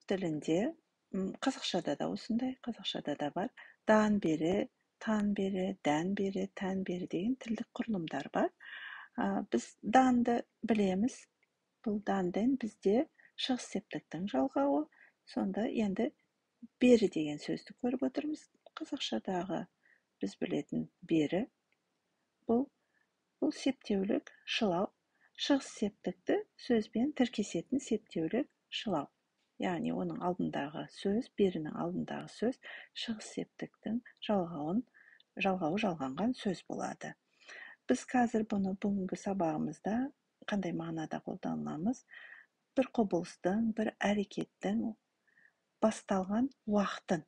Тілінде, қазақшада да осындай, қазақшада да бар. Дан бері, тан бері, дән бері, тән бері деген тілдік құрылымдар бар. Біз данды білеміз. Бұл данден бізде шығыс септіктің жалғауы. Сонда енді бері деген сөзді көріп отырмыз. Қазақшадағы біз білетін бері. Бұл септеулік шылау. Шығыс септікті сөзбен тіркесетін септеулік шылау. Яғни оның алдындағы сөз, берінің алдындағы сөз шығыс септіктің жалғауы жалғанған сөз болады. Біз қазір бұны бүгінгі сабағымызда қандай мағынада қолданамыз? Бір құбылыстың, бір әрекеттің басталған уақытын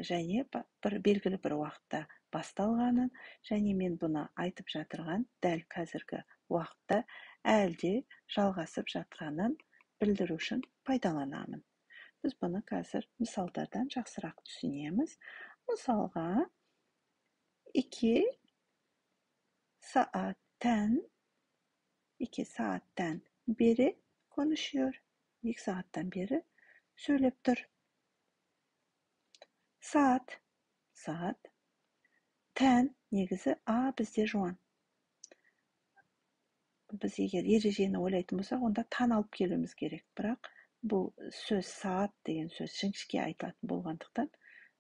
және бір белгілі бір уақытта басталғанын, және мен бұны айтып жатырған дәл қазіргі уақытта әлде жалғасып жатқанын білдіру үшін пайдаланамын. Біз бұны қазір мысалдардан жақсырақ түсінеміз. Мысалға, 2 saatten, 2 saatten beri konuşuyor. 2 сағаттан бері сөйлеп тұр. Saat, saat, тән негізі а бізде жуан. Біз егер ережені ойлайтын болсақ, онда тан алып келуіміз керек. Бірақ бұл сөз саат деген сөз жіңішке айтылатын болғандықтан,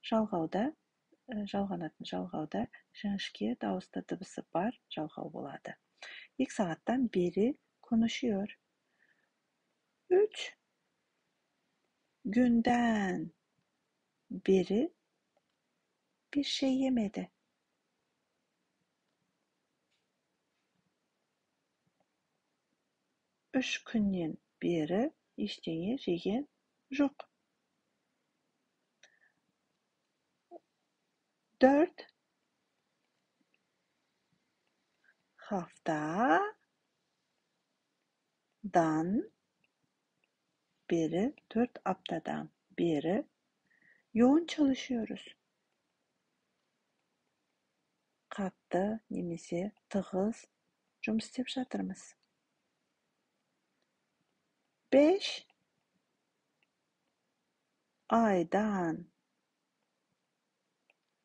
жалғауда, жалғанатын жалғауда жіңішке дауысты дыбысы бар жалғау болады. 2 сағаттан бері konuşuyor. 3 günden beri bir şey yemedi. 3 күннен бері ештеңе жеген жоқ. 4 haftadan beri, 4 haftadan beri yoğun çalışıyoruz. Қатты немесе тығыз жұмыс істеп жатырмыз. 5 aydan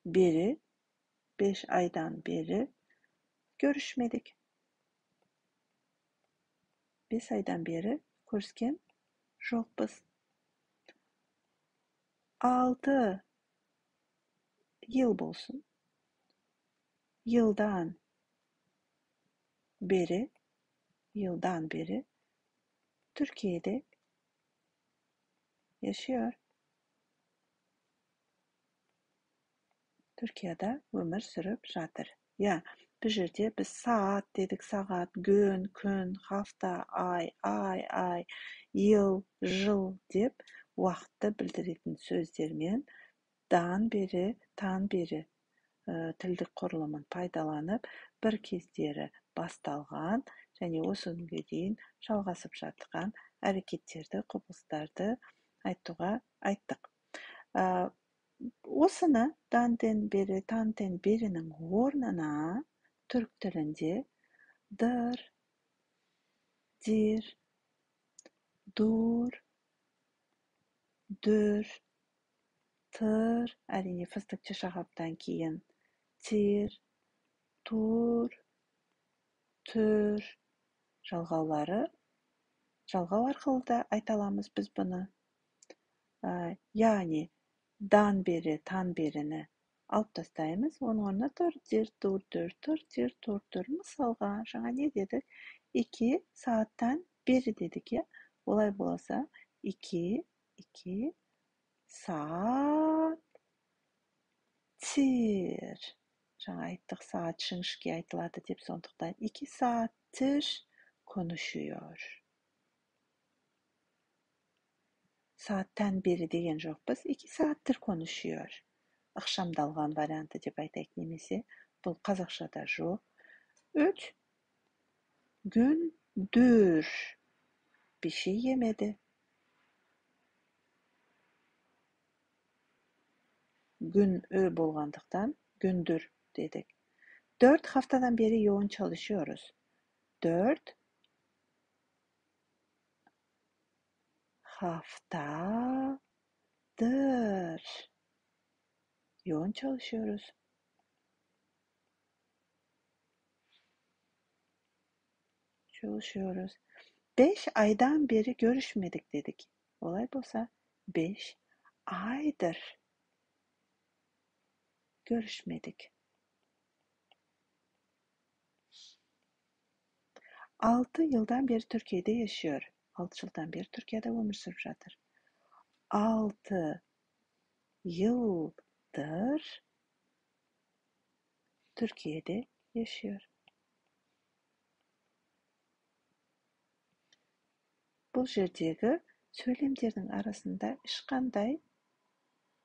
beri, 5 aydan beri görüşmedik. 5 aydan beri көріскен жоқпыз. 6 yıl bolsun. Yıldan beri, yıldan beri Türkiye'de yaşıyor. Түркияда өмір сүріп жатыр. Я, бұл жерде біз сағат дедік, сағат, күн, күн, hafta, ай, ай, ай, yıl, жыл деп уақытты білдіретін сөздермен дан бері, тан бері тілдік құрылымын пайдаланып, бір кездері басталған және осы күнге дейін жалғасып жатқан әрекеттерді, құбылыстарды айтуға айттық. Осыны дантен бері, тантен берінің орнына түрік тілінде дыр, дир, дур, дүр, тыр, әрине фыстықчы шағаптан кейін тир, тур, түр жалғаулары, жалғау арқылы да айта аламыз біз бұны. Яғни дан бері, тан беріні алып тастаймыз, оның орнына тұр, дир, тур, дүр, тұр, дир, тур, дүр. Мысалға, жаңа не дедік? 2 сағаттан бері дедік, иә? Олай болса, 2, 2 саат тир. Жаңа айттық, сағат жіңішке айтылады деп, сондықтан 2 saattir konuşuyor. Saatten beri деген жоқпыз, 2 saattir konuşuyor. Ықшамдалған варианты деп айтайық, немесе бұл қазақшада жоқ. 3 gündür bir şey yemedi. Gün ö болғандықтан gündür dedik. 4 haftadan beri yoğun çalışıyoruz. 4 haftadır. Yoğun çalışıyoruz. Çalışıyoruz. 5 aydan beri görüşmedik dedik. Olay bolsa 5 aydır görüşmedik. 6 yıldan beri Türkiye'de yaşıyor. 6 жылдан beri Түркияда өмір сүріп жатыр. 6 yıldır Türkiye'de yaşıyor. Бұл жердегі сөйлемдердің арасында ешқандай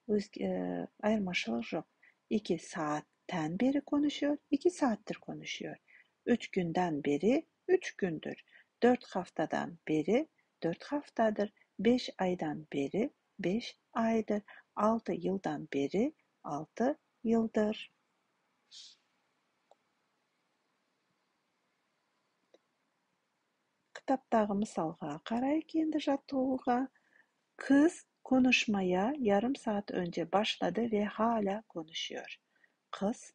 айырмашылық жоқ. 2 saatten beri konuşuyor, 2 saattir konuşuyor. 3 günden beri, 3 gündür. 4 haftadan beri, 4 haftadır. 5 aydan beri, 5 aydır. 6 yıldan beri, 6 yıldır. Кітаптағы мысалға қарайық енді жаттығуға. Kız konuşmaya yarım saat önce başladı ve hala konuşuyor. Қыз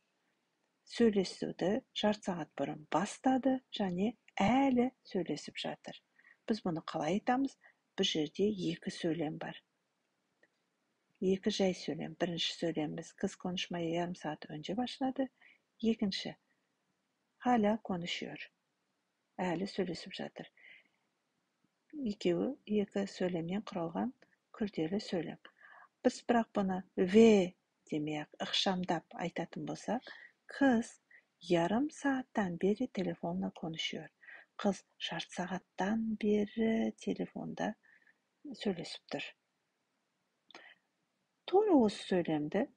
сөйлесуді жарты сағат бұрын бастады және әлі сөйлесіп жатыр. Біз бұны қалай айтамыз? Бұл жерде екі сөйлем бар. Екі жай сөйлем. Бірінші сөйлеміміз kız konuşmaya yarım saat önce başladı. Екінші hala konuşuyor. Әлі сөйлесіп жатыр. Екеуі екі сөйлемнен құралған күрделі сөйлем. Біз бірақ бұны ve демей-ақ ықшамдап айтатын болсақ, kız yarım saatten beri telefonla konuşuyor. Қыз жарты сағаттан бері телефонда сөйлесіп тұр. Тура осы сөйлемді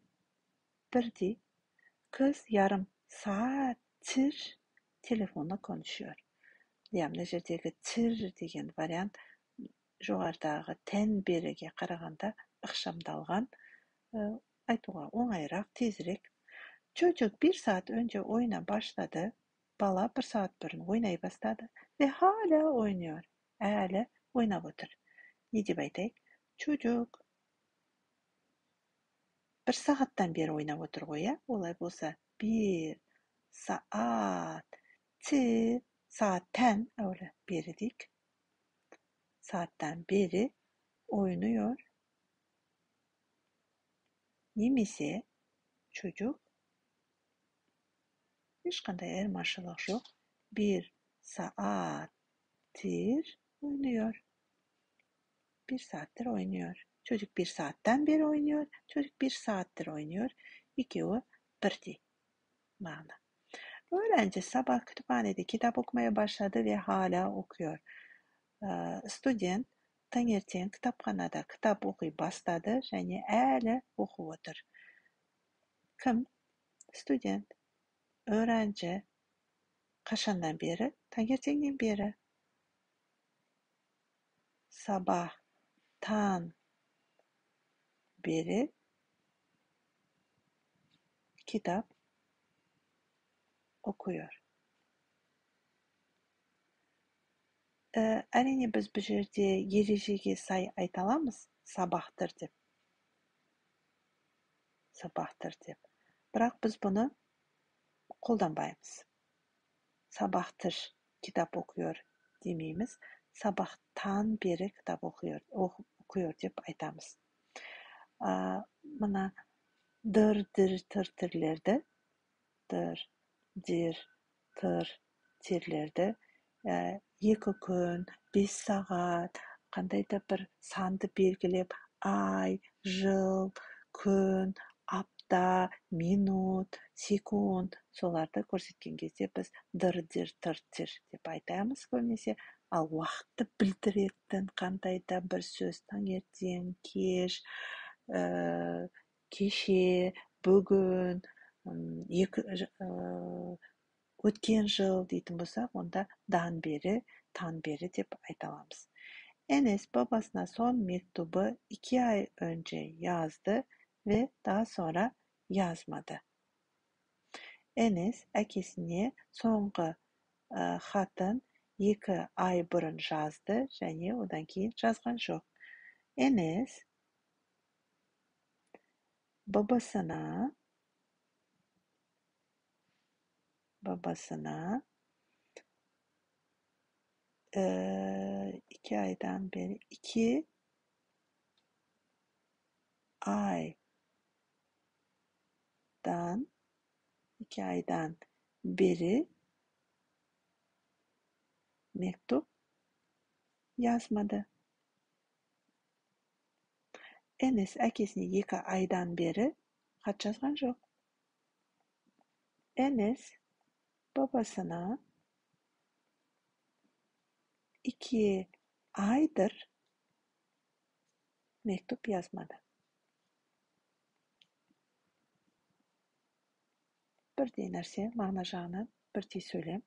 бірдей kız yarım saattir telefonla konuşuyor. Иә, мына жердегі тір деген вариант жоғарыдағы тән беріге қарағанда ықшамдалған, айтуға оңайырақ, тезірек. Çocuk bir saat önce oyuna başladı. Бала бір сағат бұрын ойнай бастады ve hala oynuyor. Әлі ойнап отыр. Не деп айтайық? Çocuk бір сағаттан бері ойнап отыр ғой, иә? Олай болса, bir saat saatten öyle beri deyik. Saatten beri oynuyor. Немесе çocuk ешқандай айырмашылық жоқ. Bir saattir oynuyor. Bir saattir oynuyor. Çocuk bir saatten beri oynuyor. Çocuk bir saattir oynuyor. Екеуі бірдей мағына. Öğrenci sabah kütüphanede kitap okumaya başladı ve hala okuyor. Студент таңертең кітапханада кітап оқи бастады және әлі оқып отыр. Кім? Студент. Öğrenci. Қашандан бері? Таңертеңнен бері. Sabahtan beri kitap okuyor. Әрине біз бұл жерде ережеге сай айта аламыз sabahtır деп. Sabahtır деп. Бірақ біз бұны қолданбаймыз. Sabahtır kitap okuyor демейміз. Sabahtan beri kitap okuyor деп айтамыз. Мына дыр, дір, тыр, тірлерді, дыр, дир, тыр, терлерді 2 күн, 5 сағат, қандай да бір санды белгілеп, ай, жыл, күн, апта, минут, секунд, соларды көрсеткен кезде біз дыр, дир, тыр, тер деп айтамыз көбінесе. Ал уақытты білдіретін қандай да бір сөз таңертең, кеш, кеше, бүгін, өткен жыл дейтін болсақ, онда дан бері, тан бері деп айта аламыз. Enes babasına son mektubu 2 ay önce yazdı ve daha sonra yazmadı. Enes әкесіне соңғы хатын 2 ай бұрын жазды және одан кейін жазған жоқ. Enes babasına 2 aydan beri 2 aydan 2 aydan beri mektup yazmadı. Enes әкесіне 2 айдан бері хат жазған жоқ. Enes babasına 2 aydır mektup yazmadı. Бірдей нәрсе, мағына жағынан бірдей сөйлем.